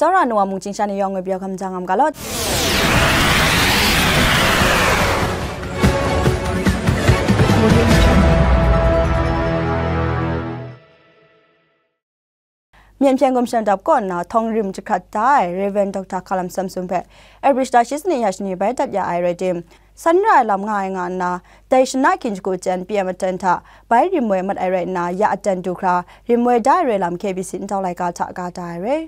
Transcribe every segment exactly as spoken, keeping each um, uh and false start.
Tsawra nu wa mung chyingsha ni yawng ngwi pyaw hkam jang ngam ga law. Myen hpyen gumshem dap kaw nna htawng rim jahkrat da ai Rev. Doctor Hkalam Samson hpe April shata shi sanit ya shani bai dat ya ai rai tim, san ra ai lam nga ai nga nna, dai shana hkying shagu jen P M aten hta bai rim woi mat ai rai nna, ya aten du hkra rim woi da ai rai lam K B C ntau laika hta ga da ai rai.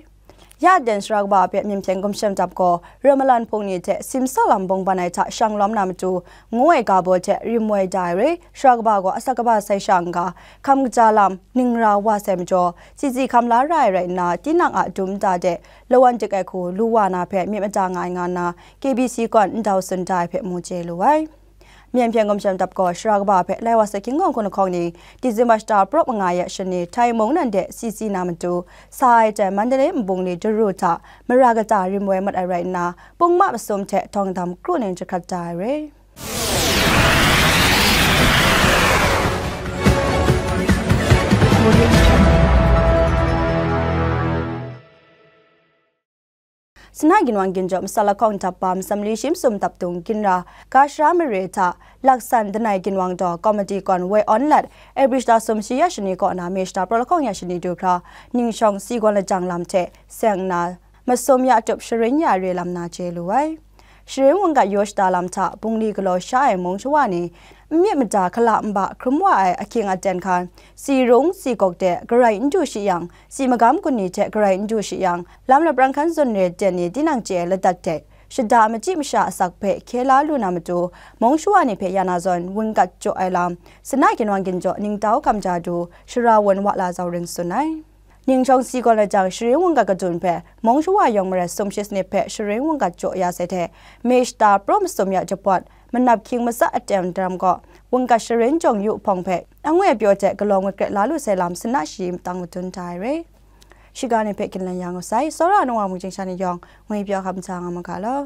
Ya aten sara kaba hpe myen hpyen gumshem dap gaw, ram malan hpung ni hte simsa lam bawng ban ai hta shang lawm na matu, ngu ai ga baw hte rim woi da ai rai, sara kaba gaw asak kaba sai sha n-ga, hkam kaja lam, ning ra wa sai majaw, tsitsi hkam la ra ai rai nna, tinang a dum nta de, lawan dik ai hku lu wa na hpe myit mada nga ai nga nna, K B C kaw ntau tsun da ai hpe mu chye lu ai. Myen hpyen gumshem dap gaw, sara kaba hpe lai wa sa hkying hkawng hkun lahkawng ni, December shata prawp manga ya shani, Thai mung nan de C C na matu, sa ai jan Mandalay nbungli daru hta mara kata rim woi mat ai rai nna, pungma masum hte htawng dam kru ning jahkrat da ai rai. Sina ginwang ginjaw masat lahkawng dap ba masam li shi masum dap dung ginra ga shara mare hta laksan danai ginwang daw komiti gawn woi awn lat April shata sum shi ya shani kaw na May shata prawp lahkawng ya shani du hkra ning shawng si gawn lajang lam hte seng nna masum ya tup sharin ya re lam na chye lu ai. Sharin wunggat yaw shada lam hta bungli galaw sha ai mung shawa ni, n myit mada hkala nba hkrum wa ai ahkying aten hkan, si rung, si gawk de garai n du shi yang, si magam kun ni hte garai n du shi yang, lam lapran hkan zawn re ten ni tinang chye ai ladat de, shada machyi masha asak hpe hkye la lu na matu, mung shawa ni hpe ya na zawn wunggat jaw ai lam, Sina ginwang ginjaw ningtau kamja du, shara wun wa la zau ring tsun ai. Ning shawng si gawn lajang sharin wunggat kadun hpe mung shawa yawng marai sum shi sanit hpe sharin wunggat jaw ya sai hte, May shata prawp masum ya jahpawt, manap hkying matsat aten daram gaw, wunggat sharin jawng yu hpawng hpe, angwi apyaw hte galaw ngut kret la lu sai lam sina shi matang madun da ai re. Shiga ni hpe ginlan ya ngu sai, Tsawra nu wa mung chyingsha ni yawng, ngwi pyaw hkam jang nga mu ga law.